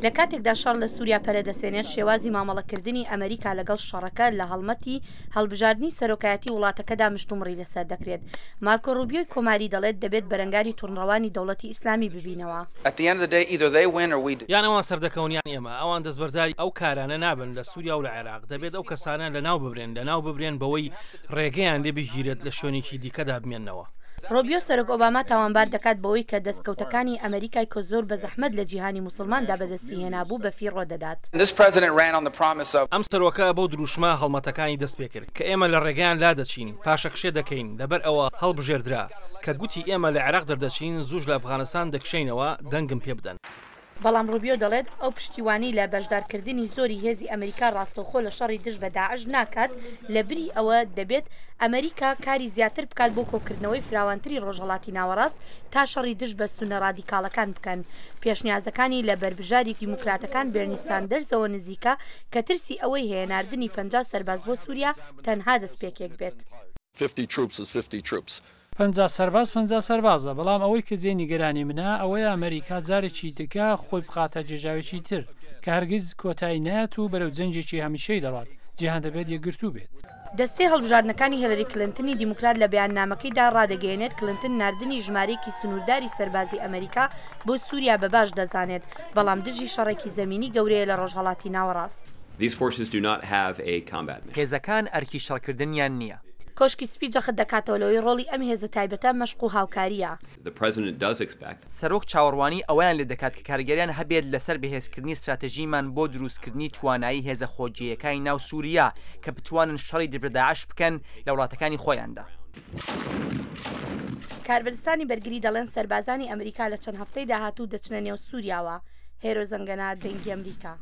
لە کاتێکدا شەڕ لە سووریا پەرە دەسێنێت، شێوازی مامەڵەکردنی ئەمریکا لەگەڵ شەڕەکە لە هەڵمەتی هەڵبژاردنی سەرۆکایەتی وڵاتەکەدا مشتومڕی لەسەر دەکرێت. مارکۆ ڕوبیۆی کۆماری دەڵێت دەبێت بەرەنگاری توندڕەوانی دەوڵەتی ئیسلامی ببینەوە. یان ئەوان سەردەکەون یان ئێمە، ئەوان دەستبەرداری ئەو کارانە نابن لە سووریا و لە عێراق، دەبێت ئەو کەسانە لەناو ببرێن، لەناو ببرێن بەوەی ڕێگەیان لێ بگیرێت لە شوێنێکی دیکەدا بمێننەوە. ڕۆبیۆ سەرۆک ئۆباما تاوانبار دەکات بەوەی کە دەستکەوتەکانی ئەمەریکای کە زۆر بە زەحمەت لە جیهانی موسڵماندا بەدەستی هێنابوو بە فیڕۆ دەدات. ئەم سەرۆکە بەو دروشمە هەڵمەتەکانی دەستپێکرد کە ئێمە لە ڕێگەیان لادەچین، پاشەکشێ دەکەین، لەبەر ئەوە هەڵبژێردرا، کە گوتی ئێمە لە عێراق دەردەچین، زووش لە ئەفغانستان دەکشێینەوە، دەنگم پێبدەن. بەڵام ڕوبیۆ دەڵێت ئەو پشتیوانی لە بەشدارکردنی زۆری هێزی ئەمریکا ڕاستەوخۆ لە شەڕی دژ بە داعش ناکات، لەبری ئەوە دەبێت ئەمریکا کاری زیاتر بکات بۆ کۆکردنەوەی فراوانتری ڕۆژهەڵاتی ناوەڕاست تا شەڕی دژ بە سوننە ڕادیکاڵەکان بکەن. پێشنیازەکانی لە بەربژاری دیموکراتەکان بێرنی ساندەرزەوە نزیکە کە ترسی ئەوەی هەیە ناردنی 50 سەرباز بۆ سوریا تەنها دەستپێکێک بێت. 50 سەرباز 50 سەربازە، بەڵام ئەوەی کە جێی نیگەرانی منە ئەوەیە ئەمەریکا جارێکی دیکە خۆی بخاتە گێژاوێکی تر کە هەرگیز کۆتایی نایەت و بەرەو جەنگێکی هەمیشەیی دەڕوات، جیهان دەبێت یەکگرتوو بێت. دەستەی هەڵبژاردنەکانی هێلری کلنتنی دیموکرات لە بەیاننامەکەیدا ڕادەگەیەنێت کلنتن ناردنی ژمارەیەکی سنوورداری سەربازی ئەمەریکا بۆ سوریا بە باش دەزانێت، بەڵام دژی شەڕێکی زەمینی گەورەیە لە ڕۆژهەڵاتی ناوەڕاست. هێزەکان ئەرکی شەڕکردنیان نییە. کۆشکی سپی جەخت دەکاتەوە لەوەی ڕۆڵی ئەم هێزە تایبەتە مەشق و هاوکارییە. سەرۆک چاوەڕوانی ئەوەیان لێدەکات کە کاریگەریان هەبێت لەسەر بەهێزکردنی ستراتیژیمان بۆ دروستکردنی توانایی هێزە خۆجێیەکانی ناو سوریا کە بتوانن شەڕی دژ بە داعش بکەن لە وڵاتەکانی خۆیاندا. کاربەدەستانی بەرگری دەڵێن سەربازانی ئەمریکا لە چەند هەفتەی داهاتوو دەچنە نێو سوریاوە. هێرۆ زەنگەنە، دەنگی ئەمریکا.